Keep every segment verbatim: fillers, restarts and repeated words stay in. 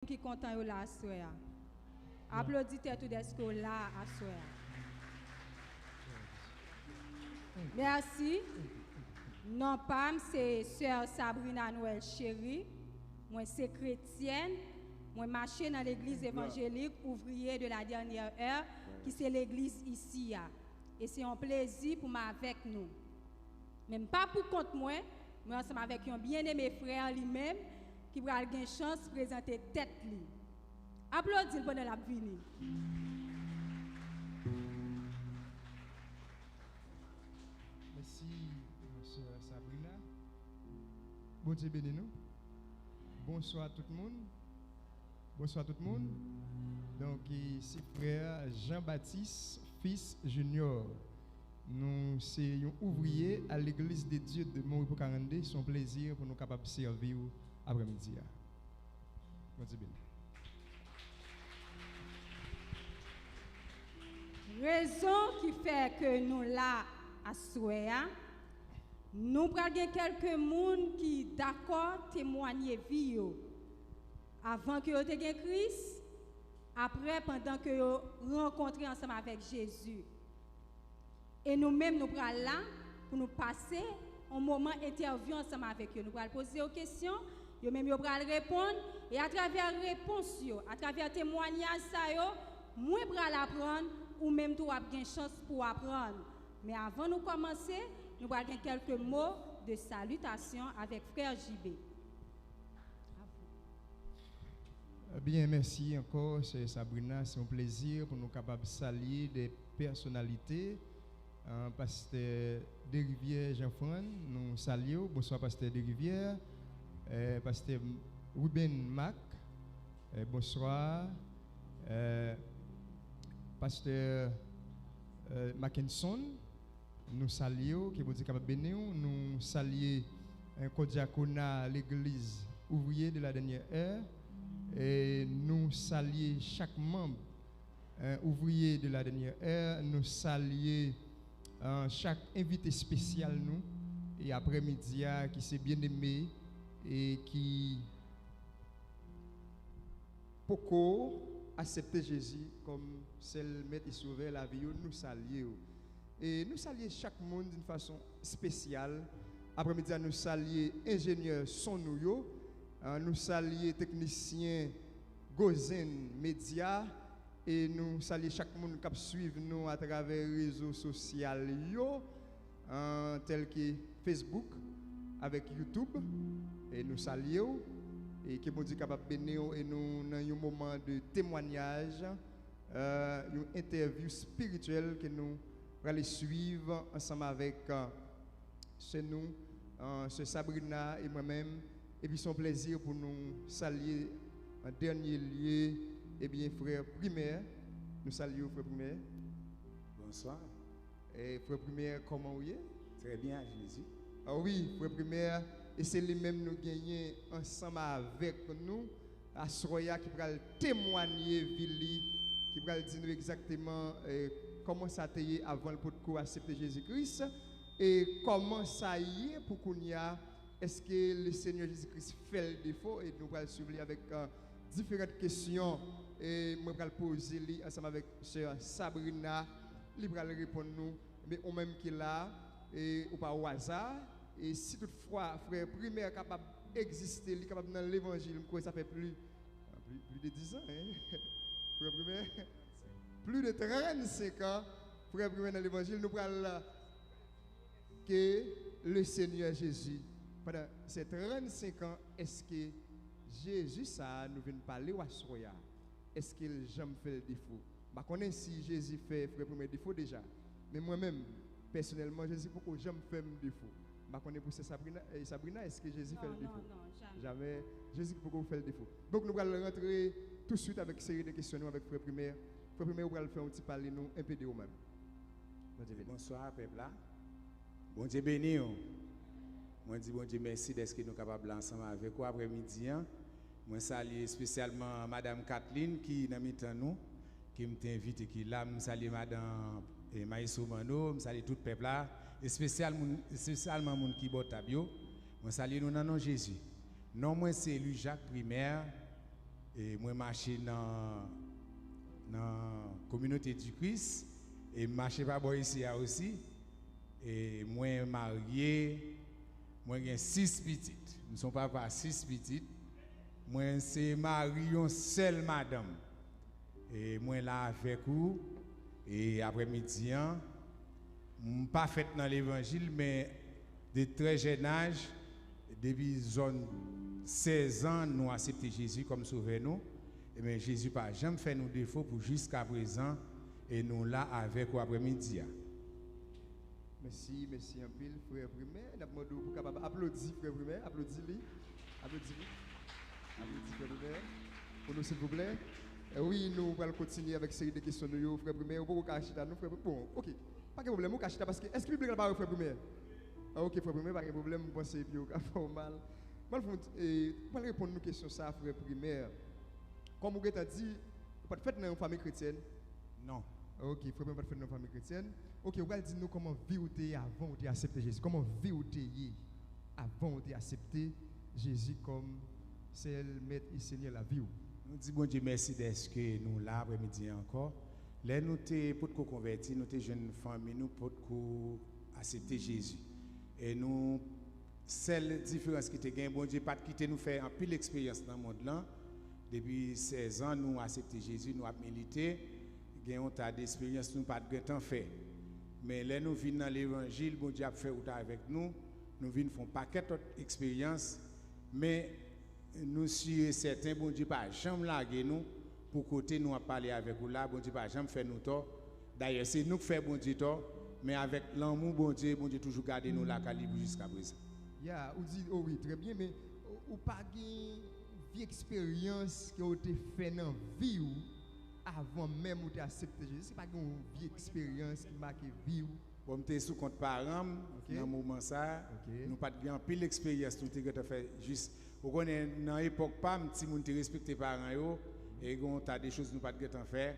ki kontan yo la aswè a. Aplodi tèt ou dèske w la aswè a. Mèsi. Non pa m se Sè Sabrina Noël Chéry. Mwen se kretyèn. Mwen mache nan legliz evanjelik Ouvrier de la Dernière Heure, ki se legliz isi a. E se yon plezi pou m avèk nou. Men m pa pou kont mwen, mwen ansanm avèk yon byeneme frè li menm ki pral gen chans prezante tèt li. Aplodi l pandan l ap vini. Mèsi, sè Sabrina. Bondye beni nou. Bonswa tout moun. Bonswa tout moun. Donk, e, se frè Jean Baptiste Fils Junior. Nou se yon ouvriye a Legliz de Dye de Moripo karannde. Se yon plezi pou nou kapab sèvi w aprèmidi a. Bondye beni. Rezon ki fè ke nou la aswè a, nou pral gen kèlke moun ki dakò temwanye vi yo avan ke yo te gen Kris, apre pandan ke yo rankontre ansanm avèk Jezi. E nou menm nou pral la pou nou pase yon moman entèvyou ansanm avèk yo. Nou pral poze yo kesyon, yo menm yo pral reponn, e atravè repons yo, atravè temwanyaj sa yo, mwen pral aprann, ou menm tou w ap gen chans pou w aprann. Men avan nou kòmanse, nou pral gen kèlke mo de salitasyon avèk frè Jibe. Byen, mèsi ankò, sè Sabrina. Se yon plezi pou nou kapab salye de pèsonalite. An, pastè Derivyè Jean Fran, nou salye w. Bonswa, pastè Derivyè. Eh, pastè Ruben Mac, eh, bonswa. Eh, pastè eh, Mackenson, nou salye w, ke Bondye kapab beni w. Nou salye eh, kò dyakona legliz Ouvrier de la Dernière Heure. E nou salye chak manm eh, Ouvrier de la Dernière Heure. Nou salye eh, chak envite espesyal nou e aprèmidi a ki se byeneme e ki poko aksepte Jezi kòm sèl Mèt e Sovè lavi yo, nou salye w. E nou salye chak moun d'une façon spéciale. Aprèmidi a, nou salye enjenyè son nou yo. Ah, nou salye teknisyen Gozen Media. E nou salye chak moun k ap swiv nou atravè rezo sosyal yo, ah, tèl ke Facebook avèk YouTube. E nou salye w. E ke Bondye kapab beni w. E nou nan yon moman de temwanyaj, eh, yon entèvyou espirityèl ke nou prale swiv ansanm avèk, eh, sè nou, eh, sè Sabrina e mwen menm. Epi se yon plezi pou nou salye an dènye lye, ebyen, frè Primè. Nou salye w, frè Primè. Bonswa. E, frè Primè, kòman w ye? Trè byen, a Jezi. Ah wi, frè Primè, e se li menm nou genyen ansanm avèk nou aswè a ki pral temwanye vi li, ki pral di nou egzakteman, eh, kòman sa te ye avan l potko aksepte Jezi Kris, e kòman sa ye pou kounye a, èske Lesenyè Jezi Kris fè l defo, e nou pral swiv li avèk, eh, diferan kesyon, e mwen pral poze li ansanm avèk sè Sabrina, li pral reponn nou, men ou menm ki la, e ou pa o aza, e si toutfwa frè Primè kapab egziste, li kapab nan levanjil, m kwè sa fè pli, pli, pli de dizan, hein? Frè Primè, pli de trannsenk an, frè Primè nan levanjil, nou pral ke Lesenyè Jezi, pandan se trannsenk an, èske Jezi sa a nou vin pale w aswè a, èske l janm fè l defo? M pa konnen si Jezi fè frè Primè defo deja, men mwen menm, pèsonèlman, Jezi poko janm fè m defo. M pa konnen pou sè Sabrina, eh, Sabrina, èske Jezi fè l defo? Non, non, jamè. Jamè, Jezi poko fè l defo. Donk, nou pral rantre touswit avèk seri de kesyon nou avèk frè Primè. Frè Primè, ou pral fè yon ti pale nou enpe de ou menm. Bondye beni. Bonswa, pèp la. Bondye beni w. Mwen di Bondye mèsi dèske nou kapab la ansanm avèk ou aprèmidi an. Mwen salye espesyalman madanm Kathleen ki nan mitan nou, ke m te envite ki la. M salye madan, eh, Maestro Manno, m salye tout pèp la, espesyal moun, espesyalman moun ki bò tab yo. Mwen salye nou nan non Jezi. Non mwen se Louis Jacques Primè. E mwen mache nan, nan Communauté du Christ, e m mache pa bò isi a osi. E mwen marye, mwen gen sis pitit. M se yon papa sis pitit. Mwen se mari yon sèl madanm. E mwen la avèk ou, e aprèmidi an, m pa fèt nan levanjil, men de trè jèn aj, depi zòn sèz an, nou aksepte Jezi kòm Sovè nou. Ebyen, Jezi pa janm fè nou defo pou jiskaprezan, e nou la avèk ou aprèmidi a. Mèsi, mèsi anpil, frè Primè. N ap mande w pou w kapab aplodi frè Primè, aplodi li, aplodi li, aplodi frè Primè pou nou, silvouplè. E wi, nou pral kontinye avèk seri de kesyon nou yo, frè Primè. Ou poko ka chita, non, frè Primè? Bon, oke. Pa gen pwoblèm, ou ka chita, paske èske piblik la pa wè frè Primè? Ah, oke, frè Primè, pa gen pwoblèm, m panse pye w ka fè w mal. M pral fè yon ti, e, m pral reponn nou kesyon sa, frè Primè. Kòm ou gentan di, ou pa t fèt nan yon fanmi kretyèn? Non. Ok, frè mwen pa t fèt nan yon fanmi kretyèn. Ok, ou pral di nou kòman vi w te ye avan w te aksepte Jezi. Kòman vi w te ye avan w te aksepte Jezi kòm sèl Mèt e Senyè lavi w? Nou di Bondye mèsi dèske nou la aprèmidi an ankò. Lè nou te potko konvèti, nou te jwenn fanmi nou potko aksepte Jezi. E nou Sèl diferans ki te gen, Bondye pa t kite nou fè anpil eksperyans nan mond lan. Depi sèz an, nou aksepte Jezi, nou ap milite. Gen yon ta de eksperyans nou pa t gentan fè. Men lè nou vin nan levanjil, Bondye ap fè wout avèk nou. Nou vin fè yon pakèt lòt eksperyans. Men Nou si e sèten Bondye pa janm lage nou pou kote nou ap pale avèk ou la, Bondye pa janm fè nou tò. Dayè, se nou k fè Bondye tò, men avèk lanmou Bondye, Bondye toujou gade nou lakay li pou jiskaprezan. Ya, ou di, oh wi, trè byen, men ou, ou pa gen vye eksperyans ke w te fè nan vi w avan menm ou te aksepte Jezi? Èske pa gen yon vye eksperyans ki make vi w? Bon, m te sou kont paran m nan moman sa a. Nou pa t gen anpil eksperyans nou te gentan fè jis. Ou konnen, nan epòk pa m, timoun te respekte paran yo, e gen yon ta de choz nou pa t gentan fè,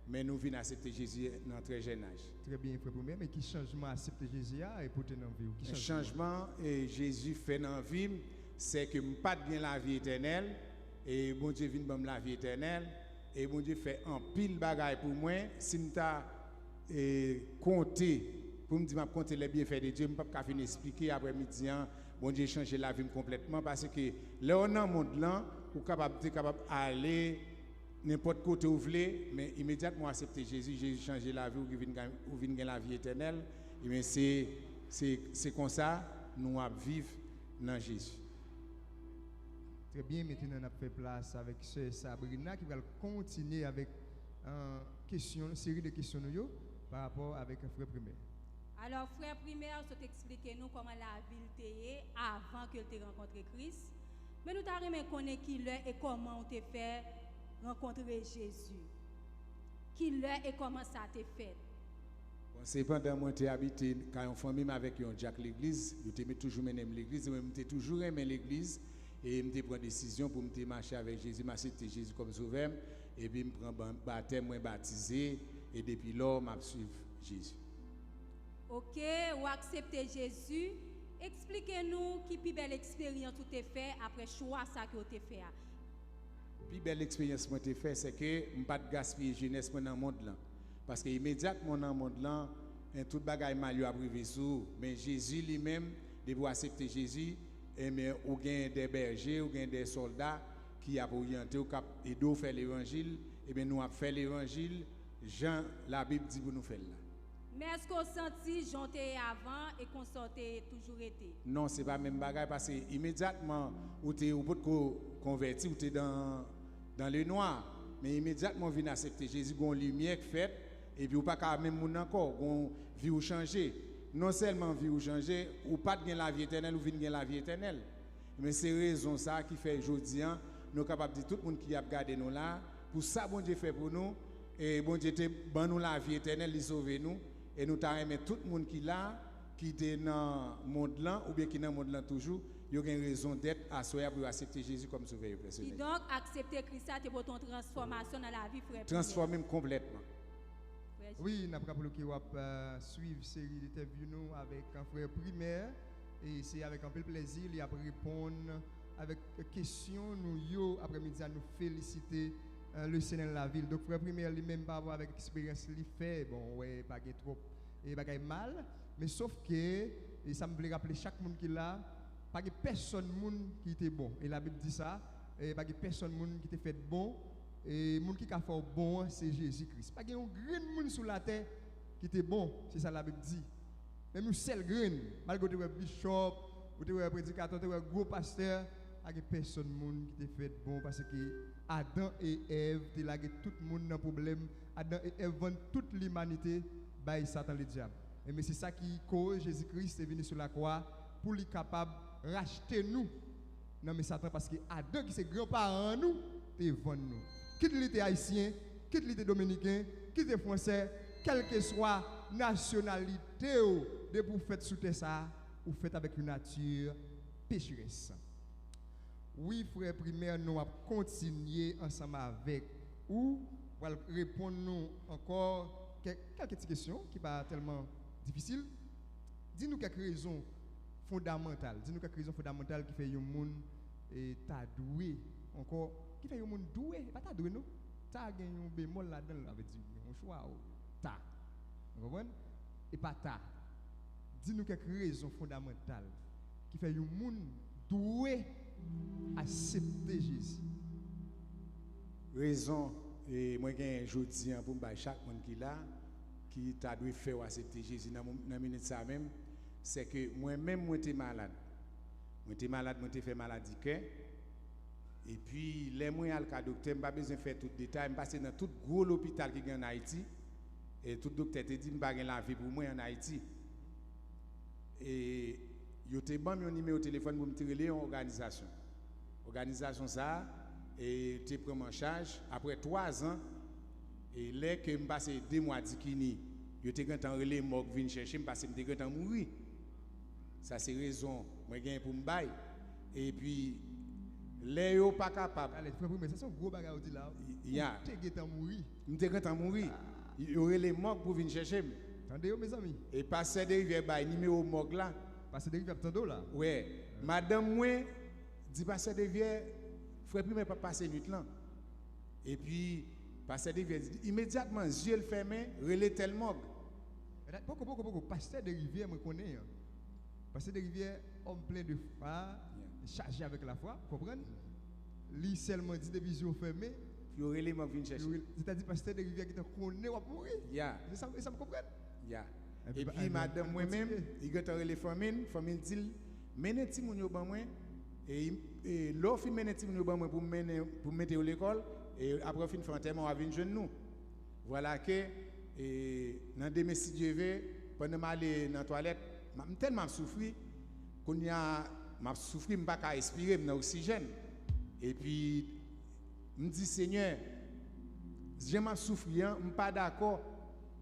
men nou vin aksepte Jezi nan trè jèn aj. Trè byen, frè Primè, men ki chanjman aksepte Jezi a e pote nan vi w? Ki chanjman? Chanjman e Jezi fè nan vi m, se ke m pa t gen lavi etènèl, e Bondye vin ban m lavi etènèl, e Bondye fè anpil bagay pou mwen. Si m ta e, konte, pou m di m ap konte les bienfaits de Dieu, m p ap ka fin esplike aprèmidi an, Bondye chanje lavi m konplètman, paske lè w nan mond lan, ou kapab, te kapab ale nenpòt kote w vle, men imedyatman w aksepte Jezi, Jezi chanje lavi w, ou vin gen, ou vin gen lavi etènèl, ebyen se, se, se konsa nou ap viv nan Jezi. Trè byen, mentnan n ap fè plas avèk sè Sabrina ki pral kontinye avèk, euh, kesyon, seri de kesyon nou yo pa rapò avèk frè Primè. Alò, frè Primè sot eksplike nou kòman lavi l te ye avan ke l te rankontre Kris. Men nou ta renmen konnen kilè e kòman w te fè rankontre Jezi. Kilè e kòman sa te fèt? Bon, se pandan mwen te abite kay yon fanmi m avèk yon dyak legliz, yo te met, toujou mennen m legliz, e mwen m te toujou renmen legliz, e m te pran desizyon pou m te mache avèk Jezi, m aksepte Jezi kòm Sovè m, epi m pran ban-, batèm, mwen batize, e depi lò, m ap swiv Jezi. Oke, ou aksepte Jezi. Eksplike nou ki pi bèl eksperyans ou te fè apre chwa sa ke w te fè a. Pi bèl eksperyans mwen te fè, se ke m pa t gaspiye jenès mwen nan mond lan. Paske imedyatman w nan mond lan, en, tout bagay mal yo ap rive sou ou. Men Jezi li menm, depi w aksepte Jezi, enben, ou gen de bèje, ou gen de sòlda ki ap oryante w, k ap ede w fè levanjil. Enben, nou ap fè levanjil jan Labib di pou nou fè l la. Men èske w santi jan w te ye avan e konsa w te toujou rete? Non, se pa menm bagay, paske imedyatman ou te, ou potko konvèti, ou te dan, dan lenwa. Men imedyatman w vin aksepte Jezi, gen yon limyè k fèt, epi ou pa ka menm moun ankò, gen yon vi w chanje. Non sèlman vi w chanje, ou pa t gen lavi etènèl, ou vin gen lavi etènèl. Men se rezon sa a ki fè jodi a, nou kapab di tout moun ki ap gade nou la, pou sa Bondye fè pou nou, e Bondye te ban nou lavi etènèl, li sove nou, e nou ta renmen tout moun ki la, ki te nan mond lan, oubyen ki nan mond lan toujou, yo gen rezon dèt aswè a pou yo aksepte Jezi kòm Sovè yo pèsonèl. Kidonk, aksepte Kris la te pote yon transfòmasyon nan lavi frè Primè. Transfòme m konplètman. Frè Wi, n ap raple w ke w ap, euh, swiv seri entèvyou nou avèk, euh, frè Primè. E se avèk anpil plèzi li ap reponn Avèk kesyon nou yo, aprèmidi a, nou felisite, euh, le Seigneur la ville. Donk, frè Primè li menm, pa rapò avèk eksperyans li fè, bon, wè, pa gen twòp e bagay mal, men sof ke, e sa m vle raple chak moun ki la, pa gen pèsonn moun ki te bon. E Labib di sa, e pa gen pèsonn moun ki te fèt bon, e moun ki ka fè w bon an, se Jezi Kris. Pa gen yon grenn moun sou latè ki te bon, se sa Labib di. Menm yon sèl grenn, malgre w te wè bichòp, ou te wè predikatè, ou te wè gwo pastè, pa gen pèsonn moun ki te fèt bon, paske Adan e Èv te lage tout moun nan pwoblèm. Adan e Èv vann tout limanite bay Satan Ledyab. Ebyen, se sa ki koz Jezi Kris te vini sou lakwa pou li kapab rachte nou nan men Satan, paske Adan, ki se granparan nou, te vann nou. Kit li te ayisyen, kit li te dominiken, kit li te fransè, kèlkeswa nasyonalite w, depi w fèt sou tè sa a, ou fèt avèk yon nati pecherès. Wi, frè Primè, nou ap kontinye ansanm avèk ou, pral reponn nou ankò kè-, kèlke ti kesyon ki pa tèlman difisil. Di nou kèk rezon fondamantal, di nou kèk rezon fondamantal ki fè yon moun, e, ta dwe, ankò, ki fè yon moun dwe, e pa ta dwe non, ta gen yon bemòl ladan l, sa vle di yon chwa, ou ta. Ou konprann? E pa ta. Di nou kèk rezon fondamantal ki fè yon moun dwe aksepte Jezi. Rezon, e, mwen gen jodi an pou m bay chak moun ki la, ki ta dwe fè w aksepte Jezi nan mo-, nan minit sa menm, se ke mwen menm, mwen te malad. Mwen te malad, mwen te fè maladi kè. Epi, lè mwen al ka doktè, m pa bezwen fè tout detay, m pase nan tout gwo lopital ki gen ann Ayiti. E tout doktè te di m pa gen lavi pou mwen ann Ayiti. E yo te ban m yon nimewo telefòn pou m te rele yon òganizasyon. Òganizasyon sa a, e, te pran m an chaj. Apre twa zan, e lè ke m pase de mwa dikini, yo te gentan rele mòg vin chèche m, paske m te gentan mouri. Sa se rezon mwen gen pou m bay. Epi, lè yo pa kapab. Alèz, frè Primè, sa se yon gwo bagay ou di la. Y-, ya. Ou te gentan mouri. M te gentan mouri. Ah. Y-, yo rele mòg pou vin chèche m. Tande yo, mezanmi. E pastè Derivyè bay nimewo mòg la. Pastè Derivyè ap tande w la. Wè. Madanm mwen di pastè Derivyè, frè Primè p ap pase nuit lan. Epi, pastè Derivyè di, imedyatman, zye l fèmen, rele tèl mòg. Poko, poko, poko. Pastè Derivyè, mwen konnen an. Pastè Derivyè, òm plen de fwa, chaje avèk lafwa, konprann? Li sèlman di depi zye w fèmen, yo rele mòg vin chèche. Yo rele, sètadi pastè Derivyè gentan konnen w ap mouri. Ya. Se sa, e sa m konprann. Ya. Epi, epi madanm mwen menm, li gentan rele fanmi l, fanmi l di l, mennen timoun yo ban mwen, e, e lè w fin mennen timoun yo ban mwen pou m mennen, pou m mete yo lekòl, e apre w fin fè antèman, w a vin jwenn nou. Vwala ke, e, nan demen, si Dye ve, pandan m ale nan twalèt, m, m tèlman ap soufri, kounye a, m ap soufri, m pa ka respire, m nan oksijèn. Epi, m di, Senyè, jan m ap soufri an, m pa dakò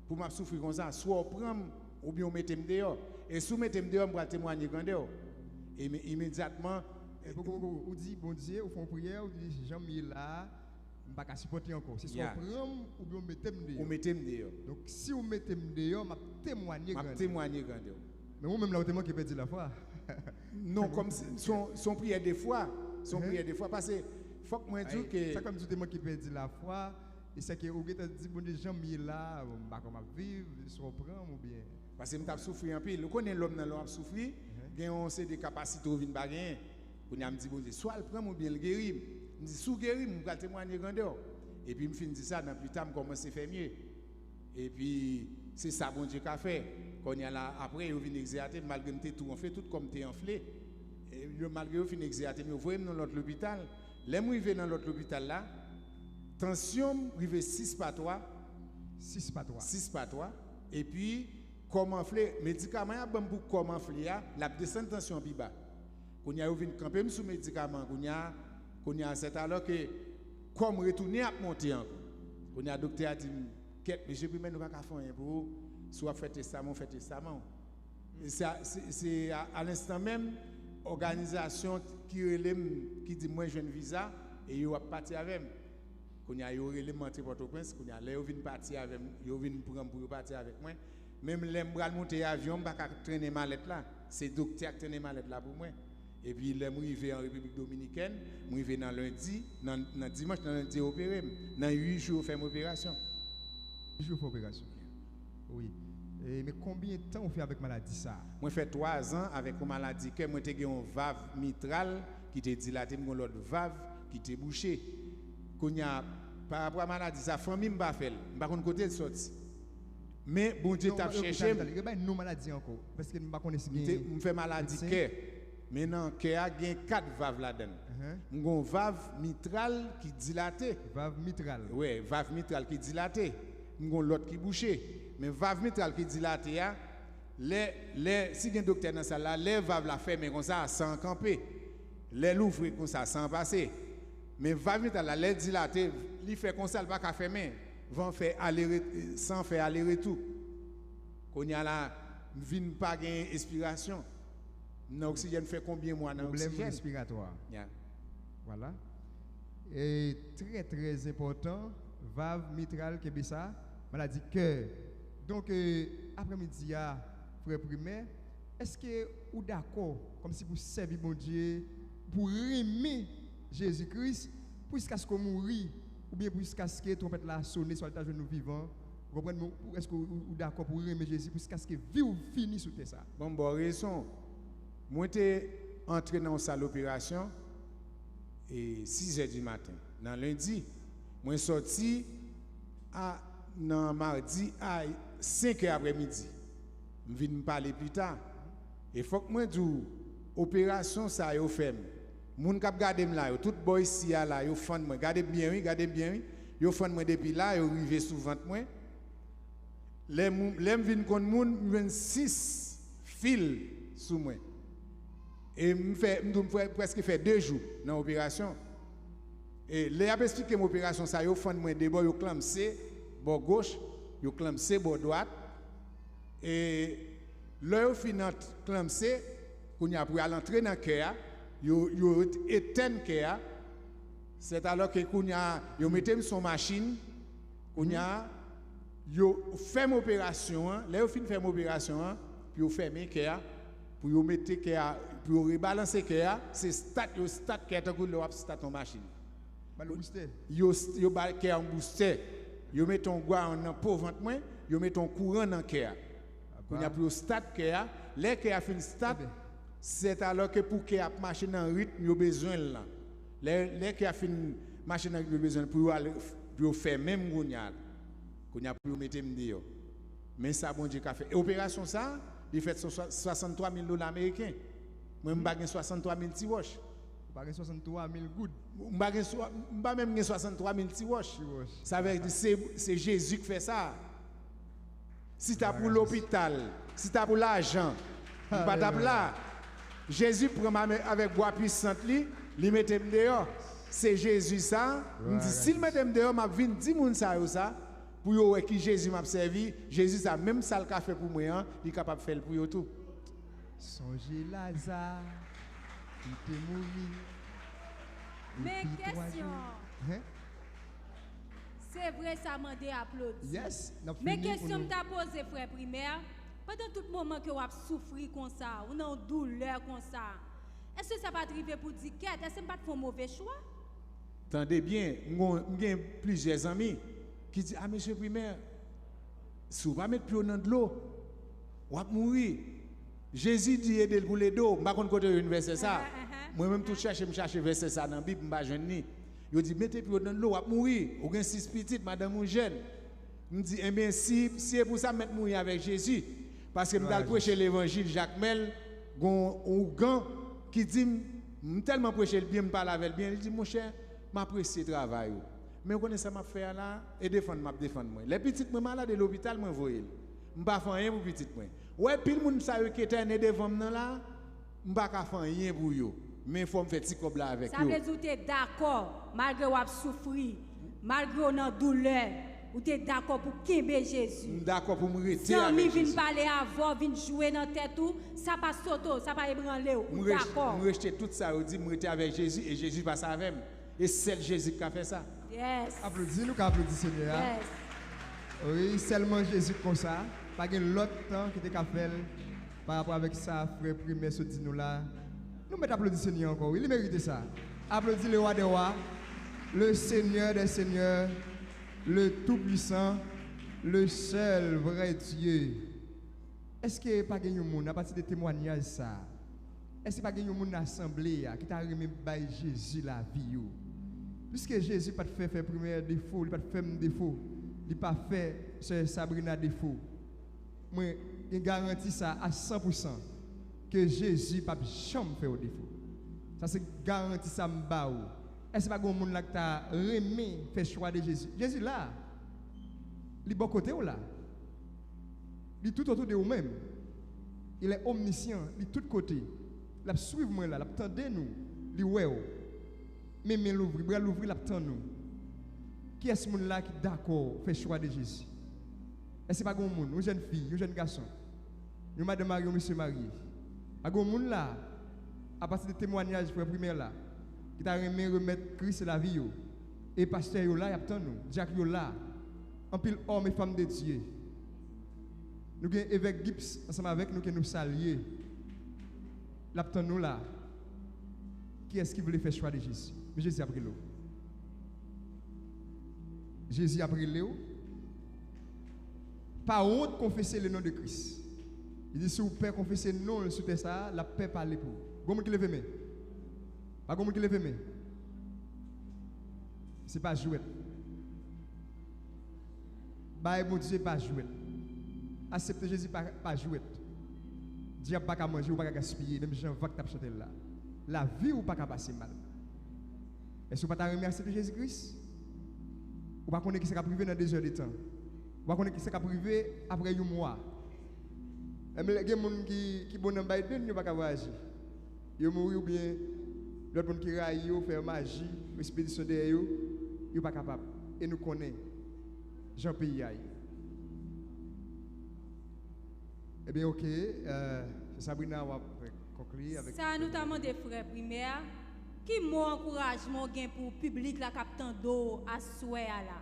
pou m ap soufri konsa. Swa w pran m, oubyen w mete m deyò. E si w mete m deyò, m pral temwanye grandè w. E, men, imedyatman, e, poko, poko, ou di Bondye, ou fè yon priyè, ou di, jan m ye la a, m pa ka sipòte ankò. Se swa w pran m oubyen w mete m deyò. Ou mete m deyò. Donk, si w mete m deyò, m ap temwanye grandè w. M ap temwanye grandè w. Men ou menm la, ou te manke pèdi lafwa. Non, kòm se, se yon, se yon priyè de fwa. Se yon priyè de fwa. Paske, fòk mwen di w ke. Sa k fè m di w te manke pèdi lafwa, e se ke ou gentan di, Bondye, jan m ye la, bon, m pa konn m ap viv, swa w pran m oubyen. Paske m t ap soufri anpil. Ou konnen lòm nan lè w ap soufri, gen yon seri de kapasite ou vin pa genyen. Kounye a m di Bondye, swa l pran m oubyen l geri m. M di, si w geri m, m pral temwanye grandè w. Epi m fin di sa, nan pita m kòmanse fè mye. Epi se sa Bondye ka fè. Kounye a la, apre yo vin egzeyate m, malgre m te tou anfle, tout kò m te anfle. E yo, malgre yo fin egzeyate m, yo voye m nan lòt lopital. Lè m rive nan lòt lopital la, tansyon m rive sis pa twa. Sis pa twa. Sis pa twa. Epi, kò m anfle, medikaman y ap ban m pou kò m anfle a, l ap desann tansyon an pi ba. Kounye a, yo vin kanpe m sou medikaman. Kounye a, kounye a, sètalò ke kò m retounen ap monte ankò. Kounye a, doktè a di m, kèt, mesye Primè, nou pa ka fè anyen pou ou. Si w ap fè testaman, w fè testaman w. E sa, se, se a, a lenstan menm, òganizasyon ki rele m, ki di m mwen jwenn viza, e yo ap pati avè m. Kounye a, yo rele m antre Pòtoprens. Kounye a, lè yo vin pati avè m, yo vin pran m pou yo pati avèk mwen. Menm lè m pral monte avyon, m pa ka trennen malèt la. Se doktè a k trennen malèt la pou mwen. Epi lè m rive an Repiblik Dominikèn, m rive nan lendi, nan, nan dimanch, nan lendi yo opere m. Nan uit jou yo fè m operasyon. Uit jou yo fè operasyon. Wi. E, men konbyen tan ou fè avèk maladi sa a? Mwen fè twa zan avèk yon maladi kè. Mwen te gen yon vav mitral ki te dilate, m gen yon lòt vav ki te bouche. Kounye a, pa rapò a maladi sa, fanmi m pa fè l. M pa konn kote l sòti. Men Bondye t ap chèche m. Yo bay non maladi ankò, paske m pa konnen si gen medsen. M fè maladi kè. Men nan kè a gen kat vav ladan l. M gen yon vav mitral ki dilate. Vav mitral. Wi, vav mitral ki dilate. M gen yon lòt ki bouche. Men vav mitral ki dilate a, lè, lè, si gen doktè nan sal la, lè vav la fèmen konsa, san an kanpe. Lè l ouvri konsa, san an pase. Men vav mitral la, lè l dilate, li fè konsa, l pa ka fèmen. Van fè ale re-, san fè ale retou. Kounye a la, m vin pa gen espirasyon. M nan oksijèn fè konbyen mwa nan oksijèn? Pwoblèm respiratwa. Ya. Vwala. E trè, trè enpòtan, vav mitral, kenbe sa, maladi kè. Donk, e, aprèmidi a, frè Primè, èske ou dakò, kòmsi pou sèvi Bondye, pou renmen Jezi Kris, pou jiskaske w mouri, oubyen pou jiskaske twonpèt la sone, swa l ta jwenn ou vivan? Ou konprann? Men ou, èske ou, ou dakò pou renmen Jezi, pou jiskaske vi w fini sou tè sa a? Bon, m ba w rezon. Mwen te antre nan yon sal operasyon, e, sizè di maten, nan lendi. Mwen sòti a, nan madi a senkè aprèmidi. M vin pale pita. E fòk mwen di w, operasyon sa yo fè m. Moun k ap gade m la yo, tout bò isi a la, yo fann mwen. Gade m byen, wi, gade m byen, wi. Yo fann mwen depi la, yo rive sou vant mwen. Lè m, lè m vin konn moun, m jwenn sis fil sou mwen. E m fè, m di w, m fè, prèske fè de jou nan operasyon. E lè y ap esplike m operasyon sa, yo fann mwen de bò, yo klanmse bò goch, yo klanmse bò dwat. E lè yo fin ant klanmse, kounye a pou y al antre nan kè a, yo, yo et-, etèn kè a. Sètalò ke kounye a, yo mete m sou yon machin, kounye a, yo fè m operasyon an. Lè yo fin fè m operasyon an, pou yo fèmen kè a, pou yo mete kè a, pou yo rebalanse kè a, se stat, yo stat kè a tankou lè w ap stat yon machin. Ba l boustè. Yo, yo ba kè a yon boustè. Yo mete yon gwayon nan po vant mwen, yo mete yon kouran nan kè a. Kounye a pou yo stat kè a. Lè kè a fin stat, sètalò ke pou kè a ap mache nan ritm yo bezwen l lan. Lè, lè kè a fin mache nan ritm yo bezwen l pou yo al, pou yo fèmen m kounye a. Kounye a pou yo mete m deyò. Men sa Bondye ka fè. E operasyon sa, li fèt sou swa-, swasanntwa mil dola ameriken. Mwen, m pa gen swasanntwa mil ti wòch. Ou pa gen swasanntwa mil goud? M pa gen swa-, m pa menm gen swasanntwa mil ti wòch. Ti wòch. Sa vle di se, se Jezi k fè sa. Si ta pou lopital, si ta pou lajan, m pa t ap la. Jezi pran m ame-, avèk bwa pwisant li, li mete m deyò. Se Jezi sa, m di, si l mete m deyò, m ap vin di moun sa yo sa, pou yo wè ki Jezi m ap sèvi. Jezi sa, menm sa l ka fè pou mwen an, li kapab fè l pou yo tou. Sonje Laza, ki te mouri. Men kesyon. Se vre, sa mande aplodi. Yes, n ap fini. Men kesyon m ta poze frè Primè, pandan tout moman ke w ap soufri konsa, ou nan yon doulè konsa, èske sa pa t rive pou di kèt, èske m pa t fè yon move chwa? Tande byen, m gon, m gen plizyè zanmi ki di, a, mesye Primè, si w pa met pye w nan dlo, w ap mouri. Jezi di ede l pou l ede w. M pa konn kote yo jwenn vèsè sa. Mwen menm tou chèche, m chache vèsè sa nan Bib, m pa jwenn li. Yo di, mete pye w nan dlo, w ap mouri. Ou gen sis pitit, madanm ou jèn. M di, enben, si, si e pou sa, m mèt mouri avèk Jezi. Paske m t al preche levanjil Jakmèl, gon ougan ki di m, m tèlman preche l byen, m pale avè l byen, li di, monchè, m apresye travay ou. Men ou konnen sa m ap fè a la, e defann m ap defann mwen. Lè pitit mwen malad, e lopital mwen voye l. M pa fè anyen pou pitit mwen. Ou wè pil moun sa yo ki etène devan m nan la, m pa ka fè anyen pou yo. Men fò m fè ti kòb la avèk yo. Sa vle di ou te dakò, malgre w ap soufri, malgre w nan doulè, ou te dakò pou kenbe Jezi. M dakò pou m rete avèk Jezi. Zanmi vin pale avè w, vin jwe nan tèt ou, sa pa sote w, sa pa ebranle w, ou dakò. M rejte tout sa yo di, m rete avèk Jezi e Jezi pase avè m. E sèl Jezi ki ka fè sa. Yes. Aplodi, nou ka aplodi Senyè a. Yes. Wi, sèlman Jezi konsa. Pa gen lòt tan ki te ka fè l pa rapò avèk sa frè Primè sot di nou la. Nou mèt aplodi Senyè ankò, wi, li merite sa. Aplodi le Roi des Rois, le Seigneur des Seigneurs, le Tout-Puissant, le seul vrai Dieu. Èske pa gen yon moun, apati de temwanyaj sa a, èske pa gen yon moun nan asanble a ki ta renmen bay Jezi lavi yo? Piske Jezi pa t fè Frè Primè defo, li pa t fè m defo, li pa fè Sè Sabrina defo. Mwen gen garanti sa a san pou san, ke Jezi p ap janm fè w defo. Sa se garanti sa m ba ou. Èske pa gen yon moun la ki ta renmen fè chwa de Jezi? Jezi la. Li bò kote w la. Li tout otou de ou menm. Il est omniscient, li tout kote. L ap swiv mwen la, l ap tande nou, li wè w. Men men louvri, bra louvri, l ap tann ou. Kiyès moun la ki dakò fè chwa de Jezi? Èske pa gen yon moun, yon jèn fi, yon jèn gason, yon madanm marye, yon mesye marye? Pa gen yon moun la, apati de temwanyaj frè Primè la, ki ta renmen remèt Kris lavi yo? E pastè yo la, y ap tann ou. Dyak yo la. Anpil òm e fanm de Dye. Nou gen evèk Gips ansanm avèk nou ke nou salye. L ap tann nou la. Kiyès ki vle fè chwa de Jezi? Men Jezi ap rele w. Jezi ap rele w. Pa wont konfese le non de Kris. Li di si w pè konfese non l sou tè sa a, l ap pè pale pou ou. Gon moun ki leve men? Pa gon moun ki leve men? Se pa jwèt. Bay Bondye pa jwèt. Aksepte Jezi pa, pa jwèt. Dyab pa ka manje, ou pa ka gaspiye, menm jan vag t ap chante l la. Lavi w pa ka pase mal. Èske w pa ta renmen aksepte Jezi Kris? Ou pa konnen kisa k ap rive nan de zè de tan. Ou pa konnen kisa k ap rive apre yon mwa. Enben, gen moun ki, ki bon nan bay dèn, yo pa ka vwayaje. Yo mouri oubyen lòt moun ki rayi yo fè maji, ekspedisyon dèyè yo, yo pa kapab. E nou konnen jan peyi a ye. Ebyen, oke, euh, Sè Sabrina, w ap konkli avèk. Sa nou ta mande frè Primè a, ki mo ankourajman w gen pou piblik la k ap tande w aswè a la?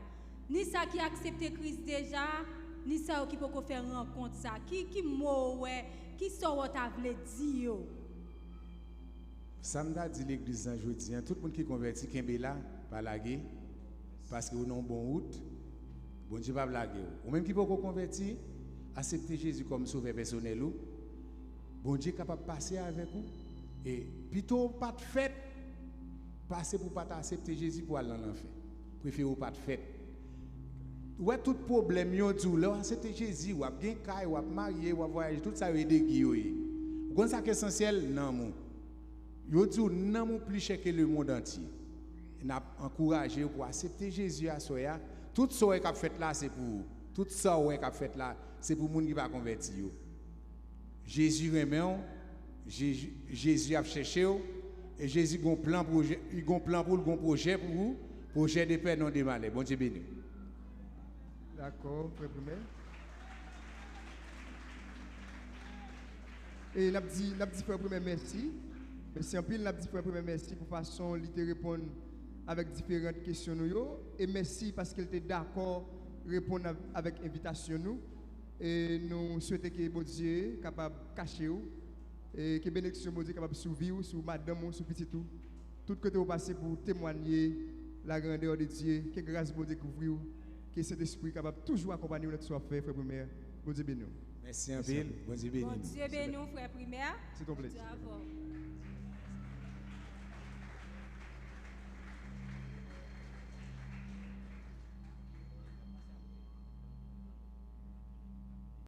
Ni sa ki aksepte Kris deja, ni sa yo ki poko fè rankont sa. Ki, ki mo w wè, ki sa w ta vle di yo? Sa m ta di legliz lan jodi a, tout moun ki konvèti, kenbe la, pa lage, paske w nan yon bon wout, Bondye p ap lage w. Ou menm ki poko konvèti, aksepte Jezi kòm sovè pèsonèl ou, Bondye kapab pase avèk ou, e pito w pa t fèt, pase pou w pa t aksepte Jezi pou w al nan lanfè. Prefere w pa t fèt. Ou wè tout pwoblèm yo di w, lè w aksepte Jezi, w ap gen kay, w ap marye, w ap vwayaje, tout sa yo e de Gi yo ye. Ou konn sa k esansyèl? Nanm ou. Yo di w nanm ou pli chè ke lemonn antye. N ap ankouraje w pou w aksepte Jezi aswè a. Tout sa w wè k ap fèt la, se pou ou. Tout sa w wè k ap fèt la, se pou moun ki pa konvèti yo. Jezi renmen w, Jezi, Jezi ap chèche w, e Jezi gon plan pwojè, li gon plan pou l, gon pwojè pou ou, pwojè de pè, non de malè. Bondye beni w. Dakò, frè Primè. E n ap di, n ap di frè Primè mèsi. Mèsi anpil, n ap di frè Primè mèsi pou fason li te reponn avèk diferan kesyon nou yo. E mèsi paske l te dakò reponn av-, avèk envitasyon nou. E nou swete ke Bondye kapab kache w, e ke benediksyon Bondye kapab sou vi w, sou madanm ou, sou pitit ou. Tout kote w pase pou w temwanye la grandeur de Dieu, ke gras Bondye kouvri w, ke Sentespri kapab toujou akonpanye w nan tout sa w ap fè, frè Primè. Bondye beni w. Mèsi anpil. Bondye beni nou. Bondye beni w, frè Primè. Se ton plezi. Bondye avè w.